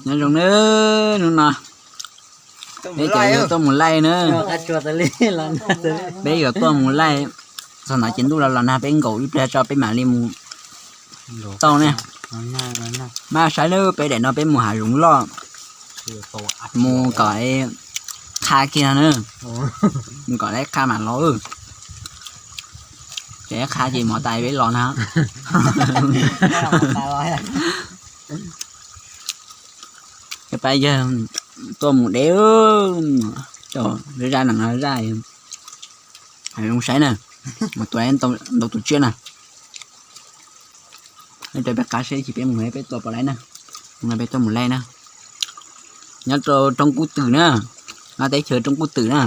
Nyob zoo nawb, hnub no peb cov yuav tuaj mus laij na. Peb yuav tuaj mus laij, txog ntawd ces ntuj los los nag, peb nkaum ib pliag tso peb mam li mus tau ne. Mas saib nawb, peb daim no peb mus hav zoov loj, mus kom qha kiag na, mus kom lawv qha mam los. Ces qha ces mov tas peb los na. Pab yawg tuaj mus deb, zaj nees zaj zoo saib na, mus tua ntau tus tsiaj na. Rau peb qab seb ces peb mus peb tua puas laib na. Hnub no peb tuaj mus laij na. Nyob rau Roob Kub Twm na, no teb chaws Roob Kub Twm na.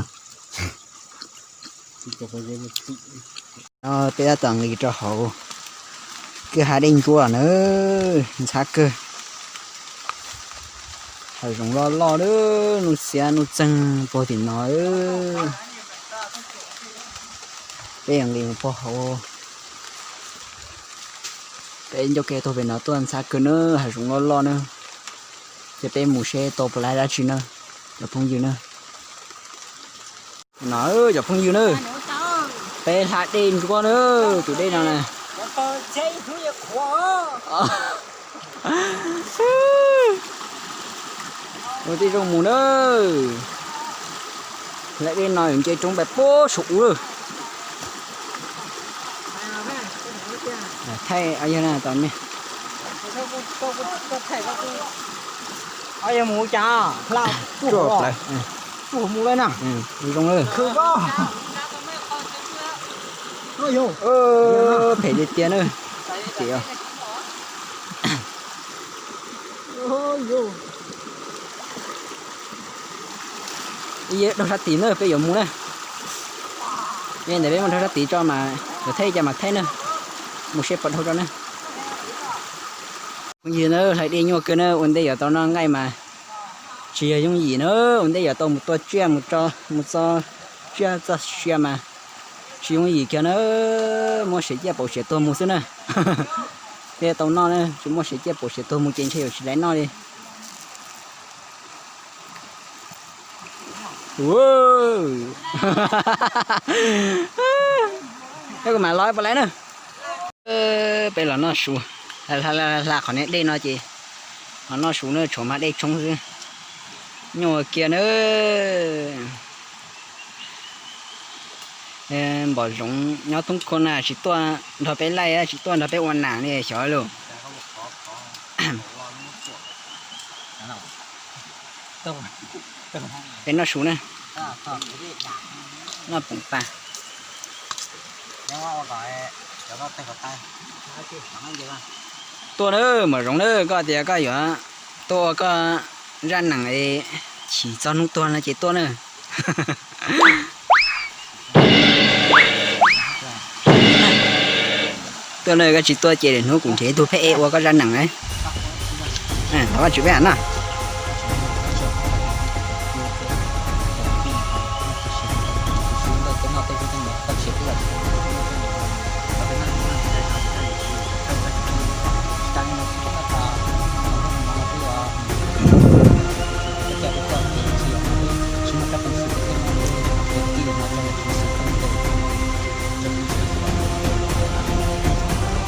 Peb tab tom nqis rau hauv kwj ha dej ntsuab na, ntxhab kawg. Hav zoov loj loj, nuj xiab nuj txeeg puag tim no. Peb yuav nqis mus puag hauv, peb ncauj ke tuaj pem no tuaj ntxhab kawg na, hav zoov loj loj na. Ces peb mus seb tau puas laib dab tsi na, cov phooj ywg na. No cov phooj ywg na, peb hla dej ntsuab na, tus dej no na. Ua tij zoo mus na. Hla dej no yuav nce roob pais puag saum ub lawm. Thaij yog na tos ne. Yog mus cas hla tuaj plaws, tuaj mus lawm na. Zoo lawm. Phem tiag tiag na. Ces ib yam dhau sab tid na, peb yuav mus na. Ntawm peb mus dhau sab tid tso mas yuav thaij cas mas thaij na. Mus seb puas dhau tso na. Phooj ywg na, hlais dej nyuaj kawg na, ua ntej yuav tau noj nqaij mas tsis yog yooj yim na, ua ntej yuav tau mus tua tsiaj mus tso, mus txo tsiaj txoj sia mas tsis yooj yim kiag na, muab siav ciaj paum siav tuag mus xwb na. Thiaj tau noj na, tsis muab siav ciaj paum siav tuag mus ces ntshe yuav tsis laib noj li. Ua, kuv mam los puas laib na. Peb los noj su, hla qhov niag dej no ces los noj su na, tshuav mas dej tshoob xwb. Nyuaj kiag na. Npom zoov nyob thoob khua na tsis tuaj nrog peb laij, tsis tuaj nrog peb ua nam li xyov lauj. Peb noj su na, noj poom tas. Tuaj na, npom zoov na, koj tias koj yuav tuaj ua koj zaj nees chim txog hnub tuag no ces tuaj na. Tuaj na, koj tsis tuaj ces hnub kuv nrhiav ib tug pheb ua koj zaj nees na. Thov Vajtswv peb na.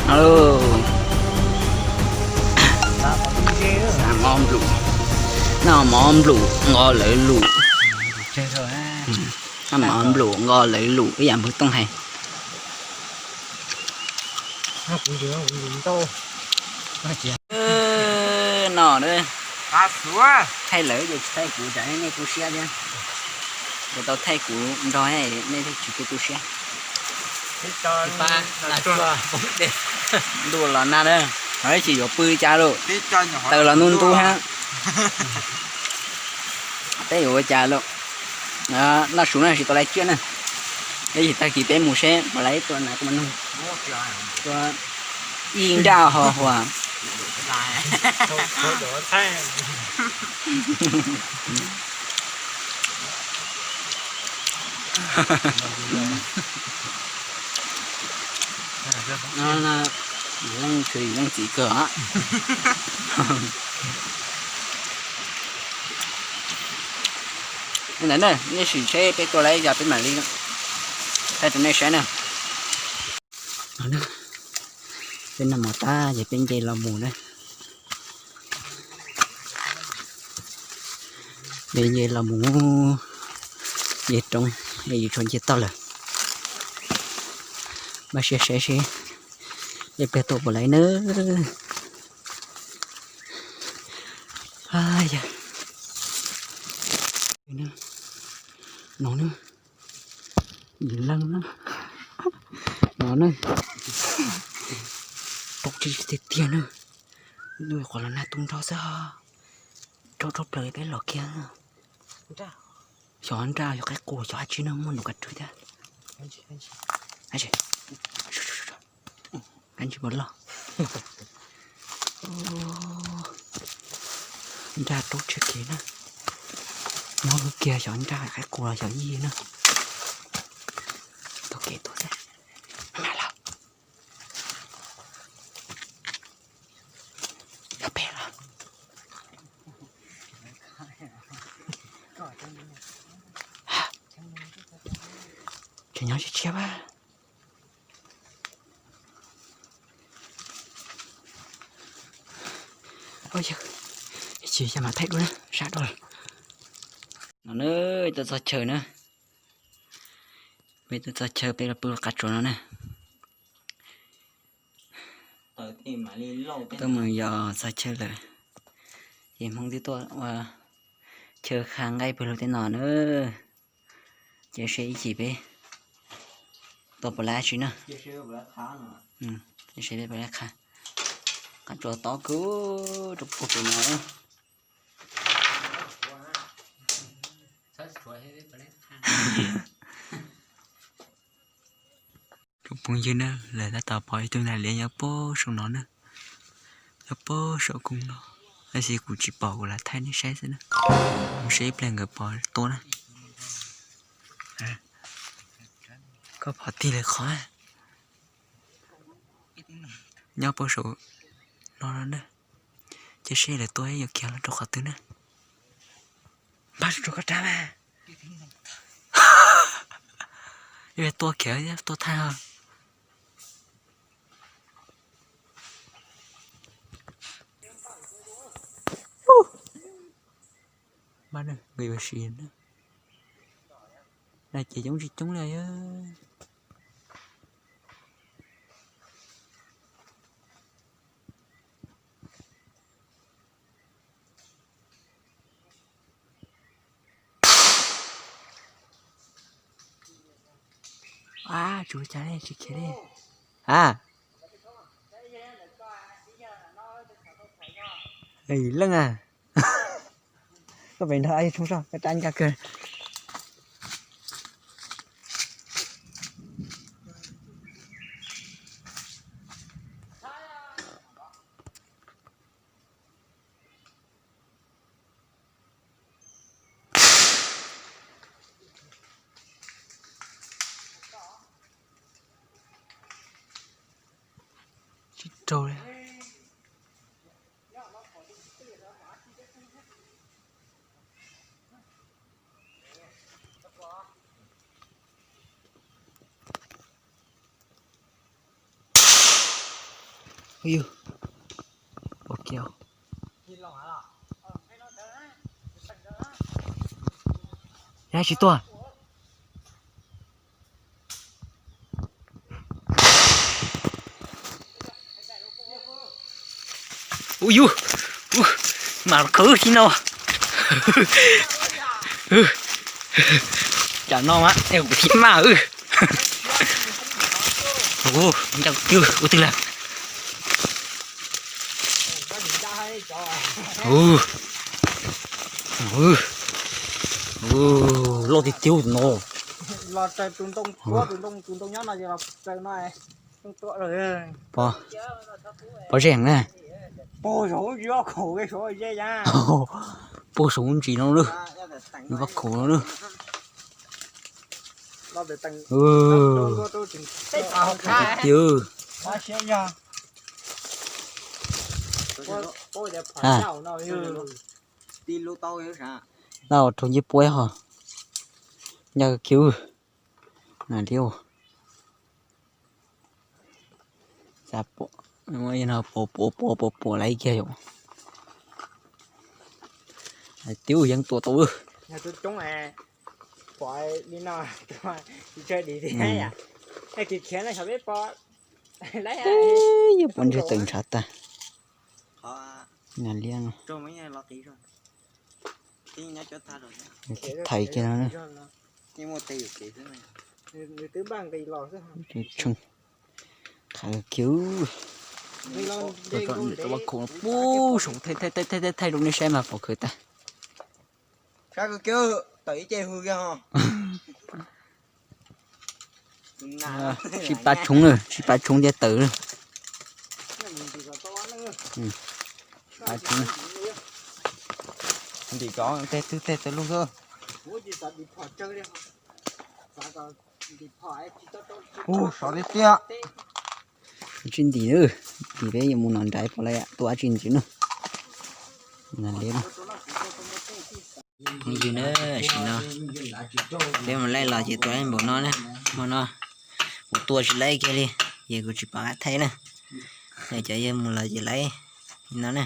Alo, xav mov nplum, noj mov nplum nqo lawv lus. Noj mov nplum nqo lawv lus ib yam npawg Tooj hais. No, thaij lawv ces tsis thaij kuv, tsam nej tu siab thiab. Ces tau thaij kuv nrog nej thiaj tsis tu tu siab. Ntuj los nag na, ho ib tsis yuav pw cas lauj, taws los ntub ntub hab. Peb yuav ua cas lauj? Noj su na, tsis tau laij tsiaj na. Ib chim tag kis peb mus seb puas laij ib tua nas tua noog, tua ib nraj ho huas. Leej tshwv leej txiv kawg os. Li ntawd na, nej sim seb peb tua lawm ib yam peb mam li thaij rau nej saib na. Peb noj mov tag ces peb nce los mus na. Peb nce los mus, nce roob, yus tshuav nce toj lawm. Npaj siab saib seb ib pliag tua puas lawm na. No na, yim leej na, no na, rau tiag tiag na, qhov los nag tu nrho xwb, rau rau plaws peb los kiag. Xyov nraj xyov qaib qus xyov dab tsi no muaj num kav rwg thiab. Kav tsis puas loj. Nraj rau tsheb kev na, nyob kiag xyov nraj qaib qus los xyov yij na. Taug kev tuaj thiab. Mas los, yog pem los. Tseem nyob tshiab tshiab. Yog, ib chim mam thaij dua na, sab dua. No na, tuaj txog chaw na, peb tuaj txog chaw peb los pw qab tsuas no na. Tuaj mus yos txog chaw lawm, ces Hmoob twb tuaj ua chaw qha nqaij pawg lug tej no na. Ces seb ib chim peb tua puas lawm tsi na. Seb peb puas lawm qha, qab tsuas tob kawg rau puag pem no. Tus phooj ywg na, lawv tab tom pom ib tug nas liab nyob puag saum no na, nyob puag saum koog no, tab sis kuv tsis pom kuv lam thaij nej saib xwb na. Mus saib ib pliag nkawd pom tua na. Koj pom tig lawm qhov nyob puag saum no no na, cia seb lawv tua yuav khiav los rau qhov twg na. Npaj rau koj rab mas. Tua khiav tua thaij os. Npaj na, nkawd yuav sim na. Na ces coob tsis coob li. A, tsis ua cas li, tsis khiav li. A, leej a, koj pem nrog a tshoob soj, koj rab ncaj kawg. Tsis raug li. Ui yus, pom kiag. Yog tsis tuaj. Ui yus, mas khwv tib no. Tsam no mas kuv thib maj. Ua twg lawm? Loj tiag tiag tus no. Pov, pov zeeg na. Puag saum ntsis no lawm. Nws vaj khaum no lawm. Tiag. Naj, rau ncej puab ho. Ncaj kiag, na liab. Xav pom, no pom pom pom pom pom laiv kiag yom. Tiub yeej tua tau. Yuav pom ntsej tawm ntshav tag. Na liab no. Thaiv kiag no. Tsheej. Qhav kiag. Tua vaj khaum pub saum thaij thaij rau nej saib mas pom khaws tag. Sib pab tshoob, sib pab tshoob thiaj tawm. Ntim cov tej twg tej tawg lug xwb. Ub, sov tiag tiag. Tsis ntim, ntim peb yuav mus no nrad pom lawv tua dab tsi ntxiv no. Phooj ywg na, tam sim no peb mus laij los ces tua laij npaum no na, hmo no kuv tua tsis laij kiag li, ces kuv tsis pom qab thaij na. Cov yawg mus los ces laij li no na.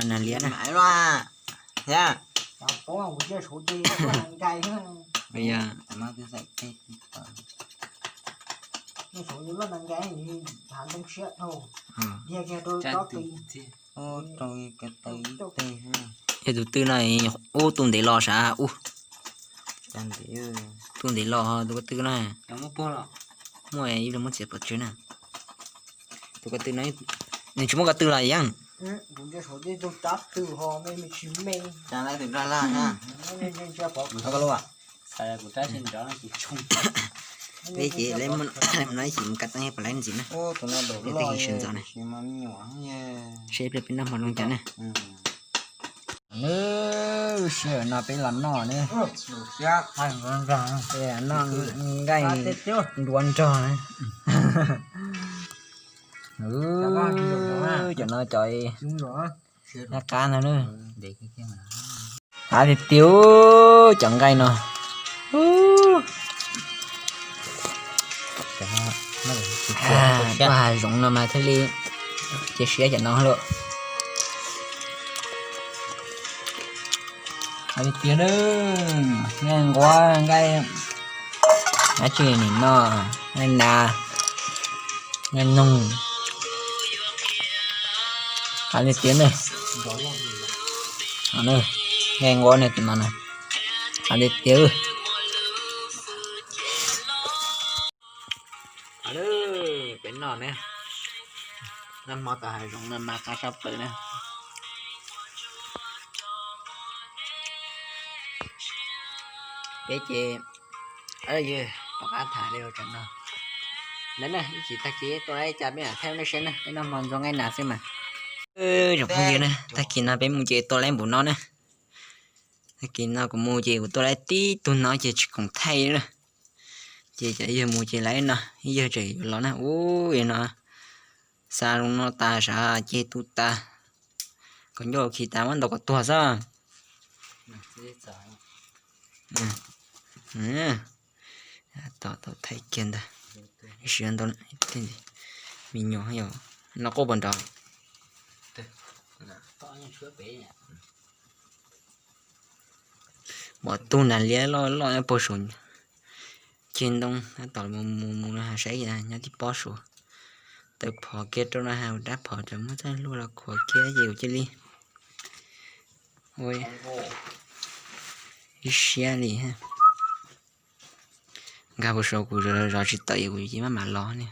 Nas liab na. Yog tus twg no, ub, tus ntev los sav ub. Tus ntev los tus ko tw na. Muaj ib leeg muab txiav pov tseg na. Tus ko tw no, nws tsis muaj ko tw los yeej. Peb ces lawv no ib chim mus kav teeb pom lawv ntxiv na. Peb twb sawv ntxov na. Seb pliag peb noj hmo zoo cas na. Lub sij hawm no peb los noj ne, noj nqaij nruab nrog na. Cov no cov qab ntag na. Qab tiag tiag cov nqaij no. Tua hav zoov no mas thiaj li cia siab cov no lawm. Qab tiag tiag, nqaij nquab, nqaij dab tsi nim no, nqaij nas, nqaij noog. Qab tiag tiag ne. Nqaij nquab ne, tus no na. Qab tiag tiag. Peb noj ne, noj hmo tom hav zoov no mas qab sab plaws na. Peb ces, yog pom qab tham li tsam no. Ntawd na, ib chim tag kis tua laib cas peb mam thaij nej saib na, peb noj hmo ntxuag nqaij nas xwb mas. Tsoom phooj ywg na, tag kis no peb mus ces tua laib npaum no na. Tag kis no kuv mus ces kuv tua laib tib tug no ces tsis khoom thaij na. Ces cov yawg mus ces laib no, ib yawg tseem yuav los na. Ub, no xa zoo no tas sav ces tu tas. Kom ncauj khi tas muab ntaus kom tuag xwb. Tom tau thaij kiag ntag. Ib sim ntau me nyuam yog no quaj puas nrov. Muaj tug nas liab loj loj nyob puag saum ceg ntoo tab tom mus mus mus no saib nyob tib pob saud. Tawm phom kiag rau no, dab phom tseem muab txoj hlua los khuam kiag ces kuv cia li ua ib siab li. Nkag puag saud kuv zov tsis tawm es kuv cia li maj mam los ne.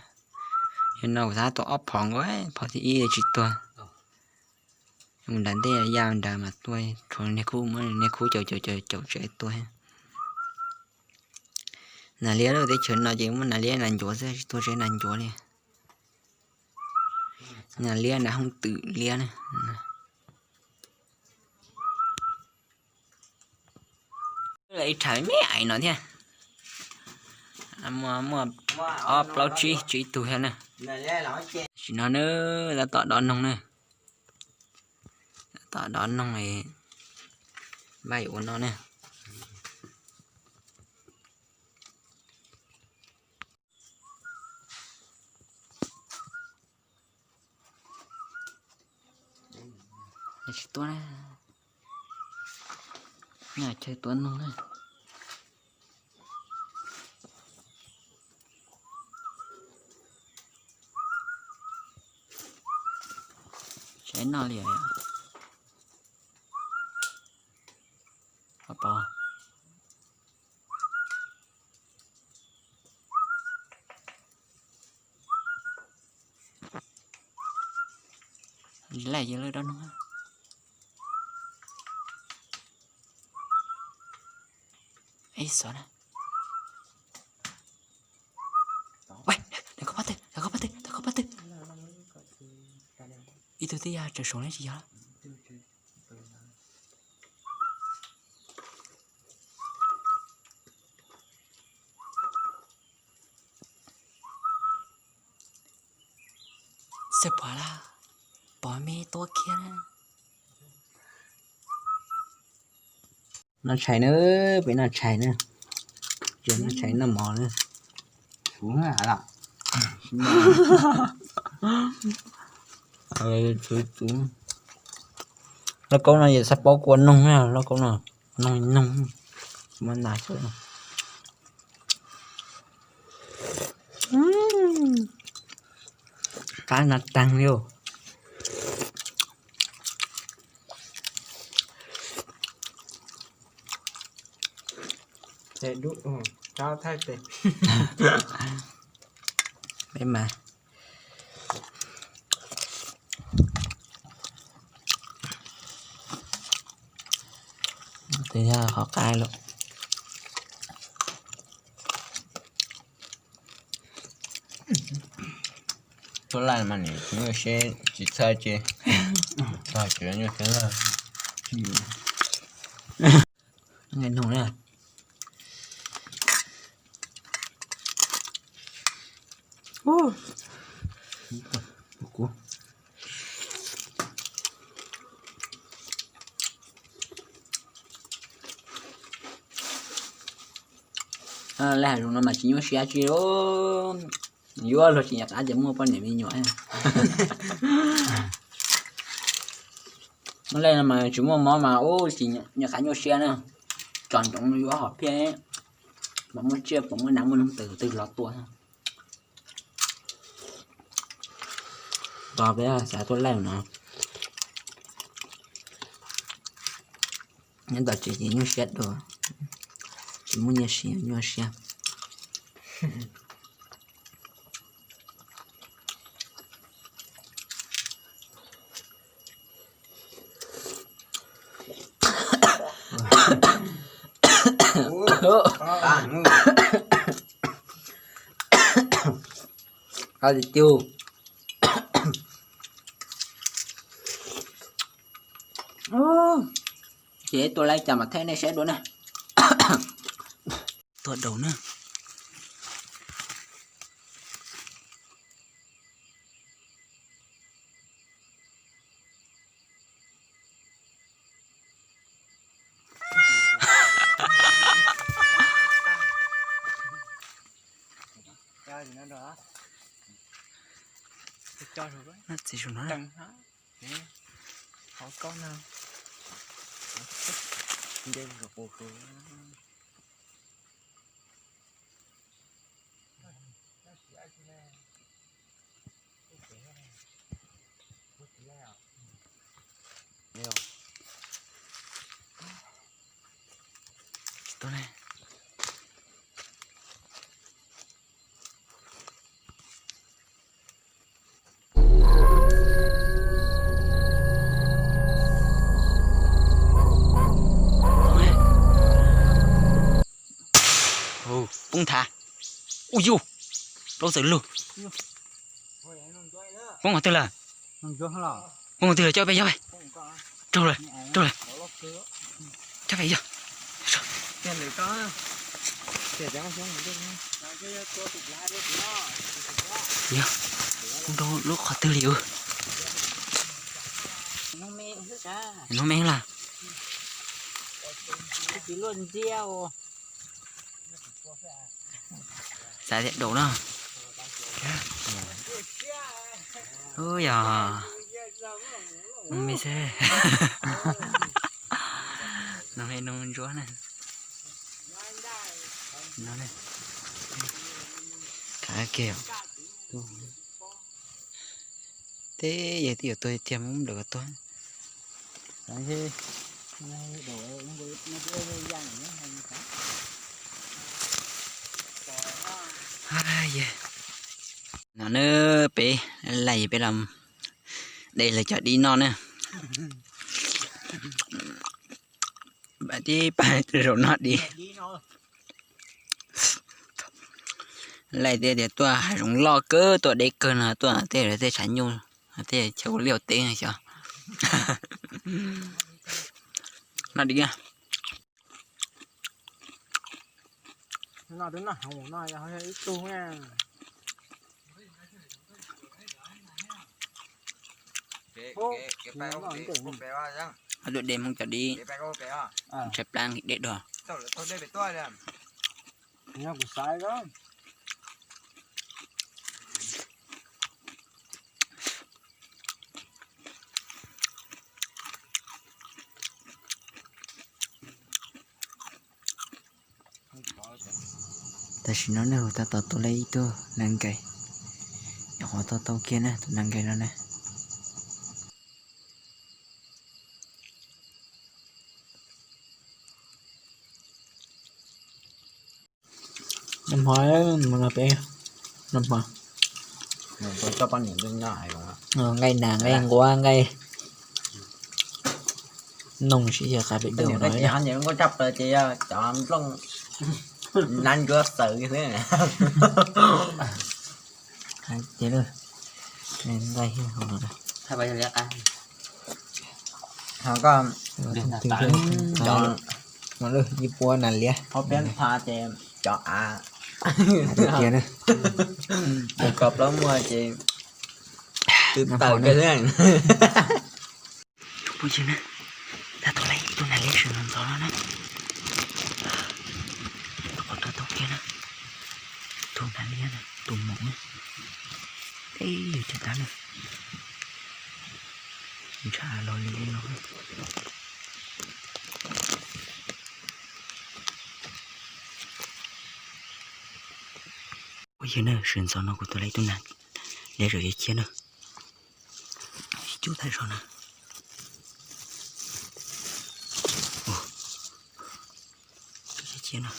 Yog no kuv tab tom ob phom nkaus, phom thib ib tsis tuag. Mus nram ntej ya nrad mas tuag, tshuav niag khub, muab niag khub caum caum caum caum tsev tuag. Nas liab lawm teb chaws no ces muaj nas liab nas ncuav xwb, tsis tuag tsev nas ncuav li. Nas liab nas hooj twm liab na. Ib rhais me ais no thiab. Muaj ob plaub tsib tsib tug thiab na. Tam sim no na, tab tom dov noog na. Tab tom dov noog, npaj yuav ua no na. Tsis tuaj na. Chaw tuaj nug na. Saib noj li os. Laij yog lawv dab nug. Ib xov na. Ej, koj pab twg, koj pab twg, koj pab twg. Ib tug twb ya tsaws saum lawm tsis yog. Xav pom lawm, pom me tuaj kiag na. Noj tshais na, peb noj tshais na. Noj tshais noj mov na. Suv los. Lauj kaub no yog xav paub kua noog na, lauj kaub no noog noog. Muab nas, qab nas taag li. Peb mas, qhov qab lawm. Tuaj laj mas nim nyuaj siab tsis txhawj ces txog tsis nyuaj siab lawm. Nqe nug na. Laj hav zoov no mas tsis nyuaj siab tsi, yuav luag tsis nyiam qab ces muaj poj niam me nyuam. Laj no mas tsis muaj mob mas ub tsis nyiam qab nyuaj siab na. Tsom ntsoov yuav hom phiaj, puas muaj tsiaj puas muaj nas muaj noog twg twg los tua. Tos peb xav tuaj laij no. Nyob tom tsev ces nyuaj siab dua, tsis muaj nyiaj siv nyuaj siab. Ces tua laij cas mas thaij nej saib dua na. Tua daus na. Poob thav. Ui yus, plaub txawm lug. Poob qhov twg lawm? Poob qhov twg lawm? Coj peb yog, raug lawm, raug lawm. Coj peb yog. Yog, poob rau lub qhov twg li ua? Hnub me lawm. Xav tias daus no. Ub yog. Me xwb. Noog he noog ntsuab na. No ne. Kav kiag. Teb yog twb yuav tuag tiag, muab nplawm kom tuag. No na, peb laij peb los de lawv cov dib noj na. Pab tib pab zaum noj dib. Laij tias tias tuaj hav zoov loj kawg, tuaj deb kawg no, tuaj tej tej tshav nyuj, tej chaw ua liaj ua teb xyov. Noj dib. Dua dej Hmoob cov dib, tshaib plab dej dog. Tam sim no nej hu tab tom tua lawm ib tug nas nkais, nyuam qhuav tau tau kiag na tus nas nkais no na. Noj hmo, mus no peb noj hmo. Nqaij nas nqaij nquab nqaij noog sib yav qab pem dua no. Nqaij tias ho nyiam nkauj tshaj plaws ces yog cov nplooj nab ncuav xaws xwb. Ces nqaij hauv no, ho koj ib puab nas liab hauv peb tha ces cov av tiag na. Koj plaub muag ces twb tawm kiag xwb. Phooj ywg na, tab tom laij ib tug nas liab sawv ntxov ntxov no na. Tus qhov tuaj tau kiag na, tus nas liab na, tus mom na. Ej, yog cov tab na, ntshav los li no. Phooj ywg na, sawv ntxov no kuv tua laij ib tug nas liab zaum ciab ciab na. Cub tag zog na. Cub ciab ciab no,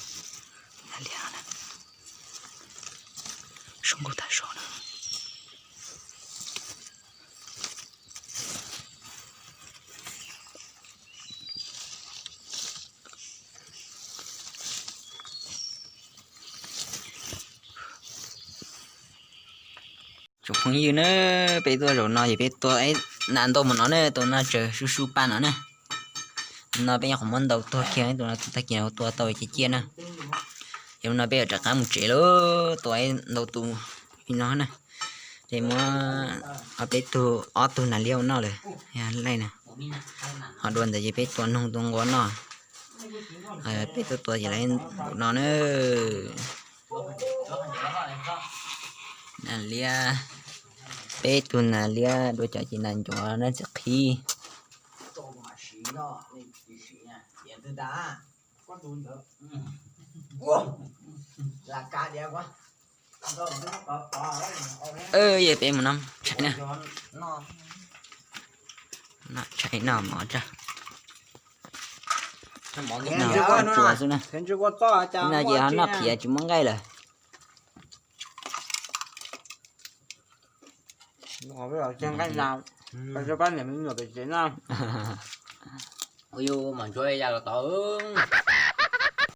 nas liab na, zoo nkauj tag zog na. Tsoom phooj ywg na, peb tuaj zaum no ces peb tua ib nas ntau mus no na, tus no tseem sub sub paj no na. No peb nyuam qhuav muab ntaus tuag kiag, tus no tag kis tua tau ciab ciab na. Yog no peb yuav rov qab mus tsev lawm, tua ib ntau tus li no na. Ces muab ob peb tug, ob tug nas liab ua noj lawm, yog laij na. Ho dua ntawd ces peb tua noog tua nquab noj. Peb tuaj tua ces lawv npaum no na. Nas liab, peb tug nas liab, dua cov ces nas ncuav na txiv qhib. Yog peb mus no tshais na, no tshais no mov tso. No tsuav xwb na, no ces ho noj qhiav tsis muaj nqaij lawm. Ua yus mam ntsuav ya los tau.